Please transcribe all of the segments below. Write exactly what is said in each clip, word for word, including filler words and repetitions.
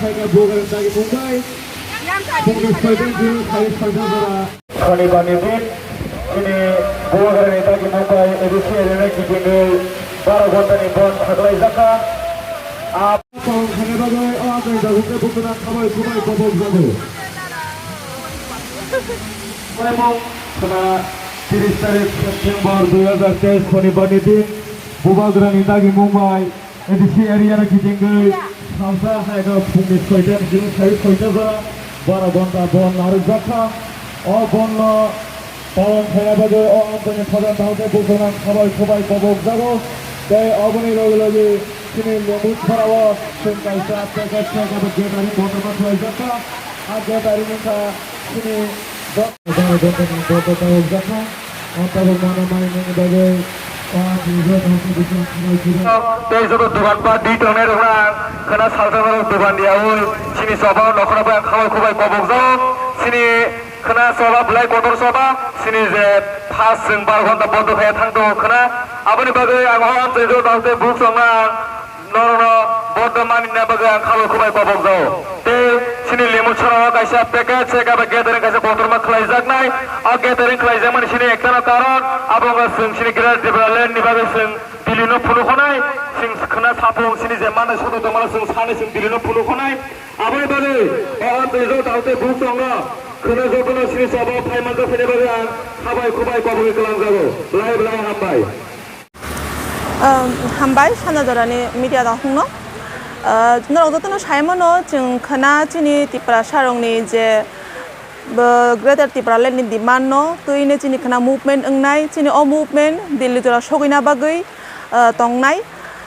Bubagrani dagi Mumbai, Congress President Junior Khalid Faisal Jora. Shonibar ni din, chini Bubagrani dagi Mumbai A D C area ni kitingwi baro ghonta ni bond khaklai jakha. Ap- Pawang khaina bagwi o amchaini dagokhe bukhuna khabai khubai kobok jago. Khna tiris tarik September dui hazar teis Shonibar ni din, Bubagrani dagi Mumbai A D C area no kitingwi salsa haino phungni soita ni simi sai soita jora baro ghonta bond narwkjakha. O bond no palon khaina bagwi o amchaini phatar dagokhe bukhuna khabai khubai kobok jago. Tei oboni logi logi chini Lembu Chhorao chwng kaisa package khe gathering kotorma khlaijakha. A gathering wngkha chini Tei joto dogan ba di tongnai rok ang khna salsa norok dogan di awi chini soba nokhora bai ang khabai khubai kobok jago. Chini khna soba belai kotor soba chini je phas chwng bar ghonta bondo khaya thang tongo khna. Aboni bagwi ang hor amchai joto tei buk chongna ang Norokno bondo manina bagwi ang khabai khubai kobok jago. Tei chini Lembu Chhorao kaisa package se kaba gathering kaisa kotorma khlaijaknai. O gathering khlaijakmani chini ektano karon abo wngkha chwng chini Greater Tipraland ni bagwi chwng Delhi no phunuknai. Chwng khna saphung chini je manai soto tongmano chwng sani chwng Delhi no phunuknai. Aboni bagwi o amtwi jo taote buk tongo. Khna jotono chini sobo phai manjak phini bagwi ang khabai khubai kobogwi kwlangjago. Belai belai hambai. Um, hambai, Sanjadorani media dakhungno. Uh, norok jotono saimano, chwng khna chini Tiprasarokni je, bo, Greater Tipraland ni demand no twi ne chini khna movement wngnai, chini o movement Delhi jora sogwina bagwi, uh, tongnai.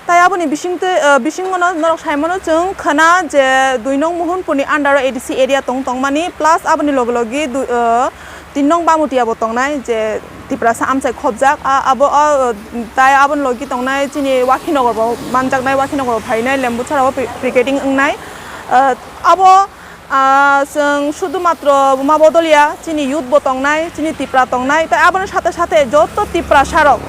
Tai aboni bising twi, uh, bisingono norok saimano, chwng khna je dui nong Mohunpur ni under o A D C area tong tongmani, plus aboni logi logi dui, uh, tin nong Bamutia bo tongnai je Tiprasa amchai khobjak, a, abo, o, tai aboni logi tongnai chini Wakhinagar bo manjaknai, Wakhinagar bo phainai, Lembuchara bo pi-, picketing wngnai. Ah, abo, ah, chwng sudhumatro buma bodol ya, chini youth bo tongnai, chini Tipra tongnai, tai aboni sathe sathe joto Tiprasarok,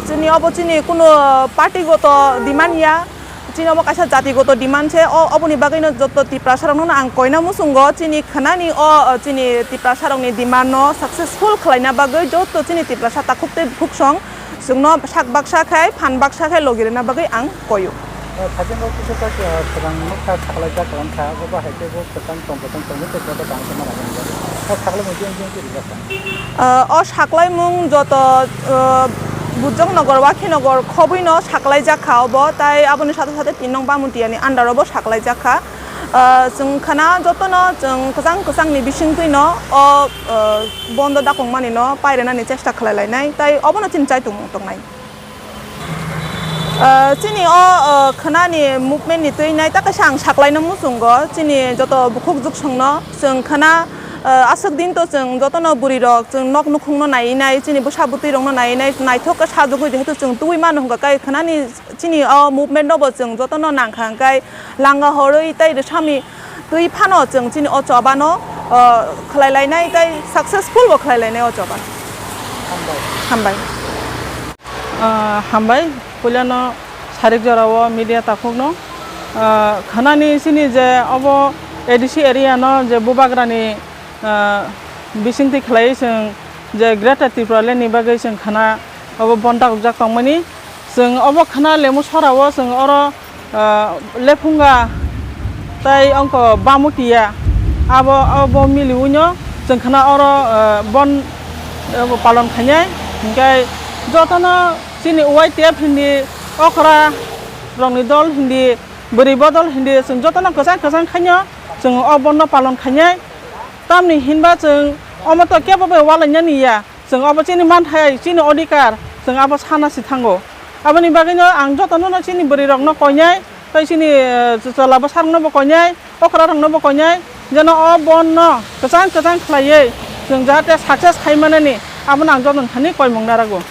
chini obo chini kuno party goto demand ya, Chini obo kaisa jatigoto demand se, o, oboni bagwino joto Tiprasarokno ang koina muchungo, chini khnani o, o, chini Tiprasarokni demand no successful khlaina bagwi joto chini Tiprasa takhuk tei bukhuksong chwngno sak baksa khai, phan baksa khai logi rwna bagwi ang koio. O, sakhe no kisa ta, ah, swkang nukha, saklaijak lang kha, obo hai khe bo kwchang tong, kwchang tong, tei joto tang khe mana nang. O, saklai mung jeng jeng khe rijak kha. Ah, o saklaimung joto, ah, Bujong Nogor, Wakhi Nogor khobwino saklaijak kha obo, tai aboni sathe sathe tin nong Bamutiani under o bo saklaijak kha. Ah, chwng khna jotono chwng kwchang kwchangni bisingtwino o, ah, bondo dakongmanino pairwnani chesta khlai lainai, tai obono chini chaitung tongnai. Ah, chini o, ah, khnani movement ni twi nai ta kaisa ang saklaina muchungo, chini joto bukhuk juksongno chwng khna, ah, aswk din to chwng jotono bwrwi rok chwng nok nukhungno nai nai, chini bwsa bwtwi rokno nai nai, naithok khe sajagwi, jehetu chwng tubui mano hwnkha kai khnani chini o movement no bo chwng jotono nangkha hwnkhe langa horwi tei rwsami twi phano chwng chini o chobano, ah, khlai lainai tei successful bo khlai lainai o chobano. Hambai. Hambai. Ah, hambai, puilano sarik jorao media takhukno, ah, khnani sini je obo A D C area no je bubagrani, ah, bisingtwi khlaiwi chwng je Greater Tipraland ni bagwi chwng khna obo bon dakhukjak tongmani. Chwng obo khna Lembu Sorao chwng oro ah, Lephunga tei ongko Bamutia abo, abo miliwino chwng khna oro, ah, bon, ah, palon khainai. Hinkhe jotono chini Y T F hindi, okra rokni dol hindi, bwrwi bodol hindi chwng jotono kwchang kwchang khaino chwng o bondo palon khainai. Tamni hinba chwng omo to kebo bai walainani ya. Chwng abo chini manthai, chini odhikar, chwng abo sana si thango. Aboni bagwino ang jotono no chini bwrwi rokno koinai, tei chini, eh, chwla bwsarokno bo koinai, okra rokno bo koinai, jeno o bon no kwchang kwchang khlaiwi chwng jahate success khai manani, abono ang jotono thani koimung narago.